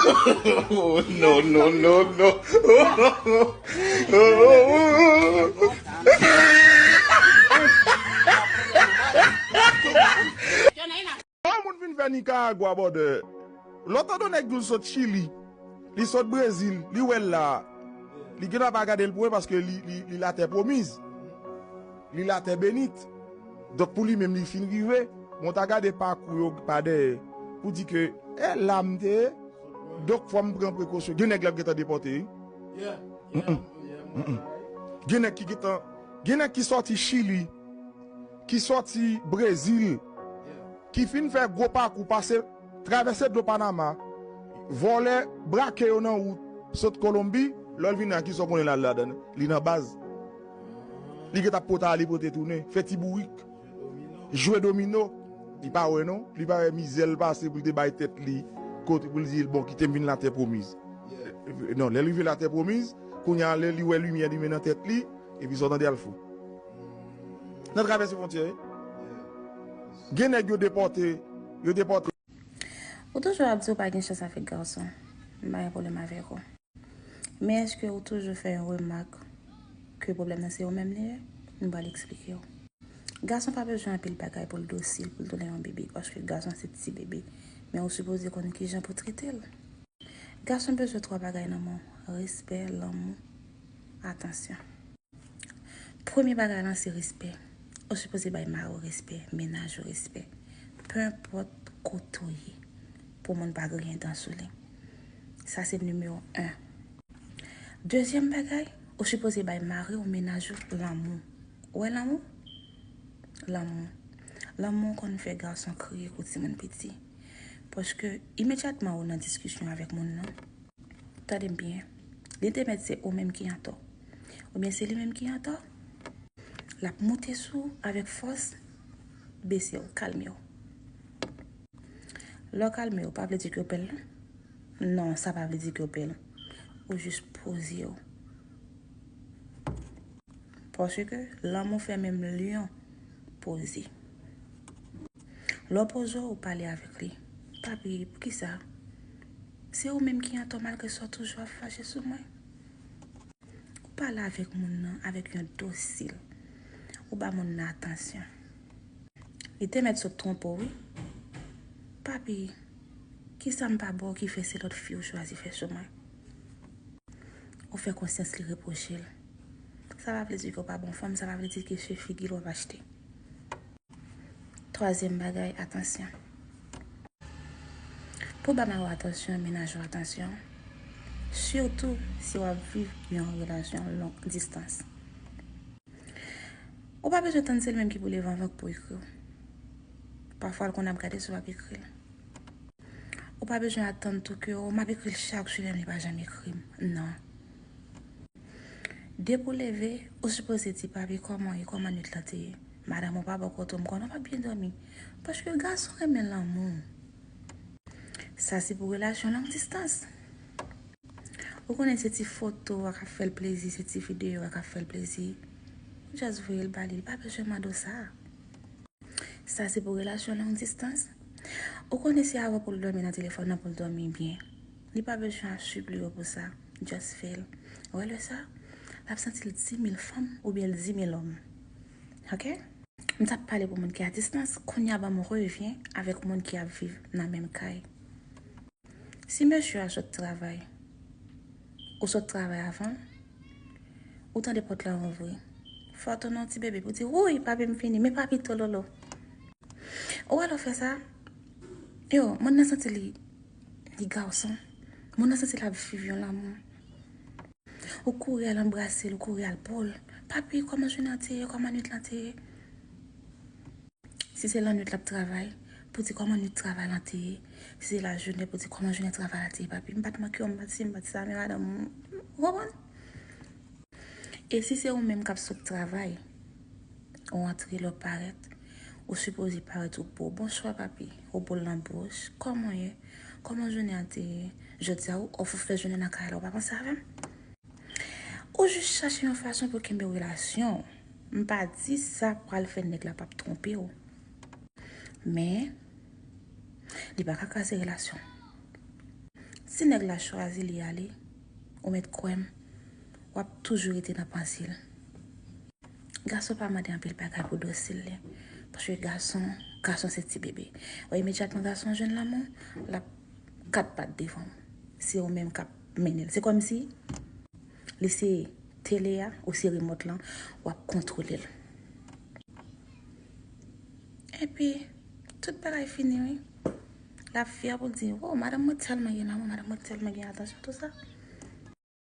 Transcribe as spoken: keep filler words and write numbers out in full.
Oh, no, no, no, no. Yon moun vin fè Nicaragua, brother. Lòt ando nèg di w sot Chili, li sot Brezil, li wè l la. Li gentan pa gade l pou mwen paske li, li, li latè pwomiz. Li latè benit. Donk pou li menm li fin rive. Mwen ta gade pakou yo pa dèyè pou di ke e la m te ye. Donk fò m pran prekosyon. Gen nèg l ap gentan depòte wi. Gen nèg ki gentan, gen nèg ki sòti Chili, ki sòti Brezil, ki fin fè gwo pakou, pase, travèse dlo Panama, vòlè brake yo nan wout, sot Kolonbi, lè l vin la, kisa w konnen l al ladan? Li nan baz. Li gentan ap pote ale, pote tounen, fè ti bourik, jwe domino. Li pa wè non, li pa wè mizè l pase pou l te bay tèt li, kote pou l di l bon, kite m vin latè pwomiz. Non, lè l rive latè pwomiz, kounye a lè li wè limyè limen nan tèt li, epi sa w tande al fou. Nan travèse fwontyè wi. Gen nèg yo depòte, yo depòte. Ou toujou ap di ou pa gen chans avèk gason. M pa gen pwoblèm avèk ou. Men èske ou toujou fè yon remak ke pwoblèm nan se ou menm li ye? M pral eksplike w. Gason pa bezwen anpil bagay pou l dosil, pou l tounen yon bebe, paske gason se ti bebe. Men ou sipoze konn kijan pou trete l. Gason bezwen twa bagay nan men w, respè, lanmou, atansyon. Premye bagay lan se respè. Ou sipoze bay mari w respè, mennaj ou respè. Penpòt kote w ye, pou moun pa griyen dan sou li. Sa se nimewo en. Dezyèm bagay, ou sipoze bay mari w, mennaj ou, lanmou. Ou wè lanmou? Lanmou. Lanmou konn fè gason kriye kou timoun piti. Paske imedyatman ou nan diskisyon avèk moun nan, tande m byen, li te mèt se ou menm ki antò. Oubyen se li menm ki antò, l ap moute sou ou avèk fòs, bese w, kalme w. Lè w kalme w, pa vle di ke w pè l non. Non, sa pa vle di ke w pè l. Ou jis poze w. Paske lanmou fè menm lyon poze. Lè w poze w, ou pale avèk li. Papi, poukisa? Se ou menm ki antò malgre sa w toujou ap fache sou mwen. Ou pale avèk moun nan avèk yon dosil. Ou ba moun nan atansyon. Li te mèt sot twonpe w wi. Papi, kisa m pa ba w ki fè se lòt fi ou chwazi fè sou mwen? Ou fè konsyans li repwoche l. Sa pa vle di ke w pa bon fanm, sa pa vle di ke se figi l w ap achte. Twazyèm bagay, atansyon. Pou w ba mari w atansyon, mennaj ou atansyon, sitou si w ap viv yon relasyon long distans. Ou pa bezwen tann se li menm ki pou leve anvan pou ekri w. Pafwa l konn ap gade si w ap ekri l. Ou pa bezwen atann tou ke o m ap ekri l chak jou, li pa janm ekri m. Non. Depi w leve, ou sipoze di papi kòman w ye, kòman nwit lan te ye. Madanm ou pa bò kote w, m konnen w p ap byen dòmi. Paske gason renmen lanmou. Sa se pou relasyon long distans. Ou konnen se ti foto a k ap fè l plezi, se ti videyo a k ap fè l plezi. Ou just voye l ba li, li pa bezwen mande w sa. Sa se pou relasyon long distans. Ou konnen se avè w pou l dòmi nan telefòn nan pou l dòmi byen. Li pa bezwen ap sipliye w pou sa. Just fè l. Ou wè lè sa, l ap santi l di mil fanm oubyen l di mil òm. Oke? M t ap pale pou moun ki a distans, kounye a ban m revyen avèk moun ki ap viv nan menm kay. Si mesye a sot travay, ou sot travay avan l, ou tande pòt la ouvri. Fò w tounen yon ti bebe pou di, wouy, papi m fini, men papi tololo. Ou wè lè w fè sa, yo, moun nan santi li, li gason. Moun nan santi l ap viv yon lanmou. Ou kouri al anbrase l, ou kouri al bo l. Papi, kòman jounen an te ye? Kòman nwit lan te ye? Si se lannwit l ap travay, pou di kòman nwit travay lan te ye. Si se lajounen, pou di kòman jounen travay la te ye, papi. M pa t manke w, m pa t si, m pa t sa, men madanm, ou konprann? E si se ou menm k ap sot travay, ou antre lè w parèt, ou sipoze parèt ou bo. Bonswa, papi. Ou bo l nan bouch. Kòman w ye? Kòman jounen an te ye? Jodi a, ou off, ou fè jounen nan kay la, ou pa panse avè m? Ou jis chache yon fason pou kenbe relasyon w. M pa di sa pral fè nèg la p ap twonpe w. Men, li pa ka kraze relasyon w. Si nèg la chwazi li ale, ou mèt kwè m, w ap toujou rete nan panse l. Gason pa mande anpil bagay pou dosil li. Paske gason, gason se ti bebe. Ou imedyatman gason jwenn lanmou, l ap kat pat devan w. Se ou menm k ap mennen l. Se kòmsi li se tele a, ou se remòt lan, w ap kontwole l. Epi, tout bagay fini, wi. L ap fyè pou l di, oh, madanm mwen tèlman gen lanmou, madanm mwen tèlman gen atansyon, tout sa.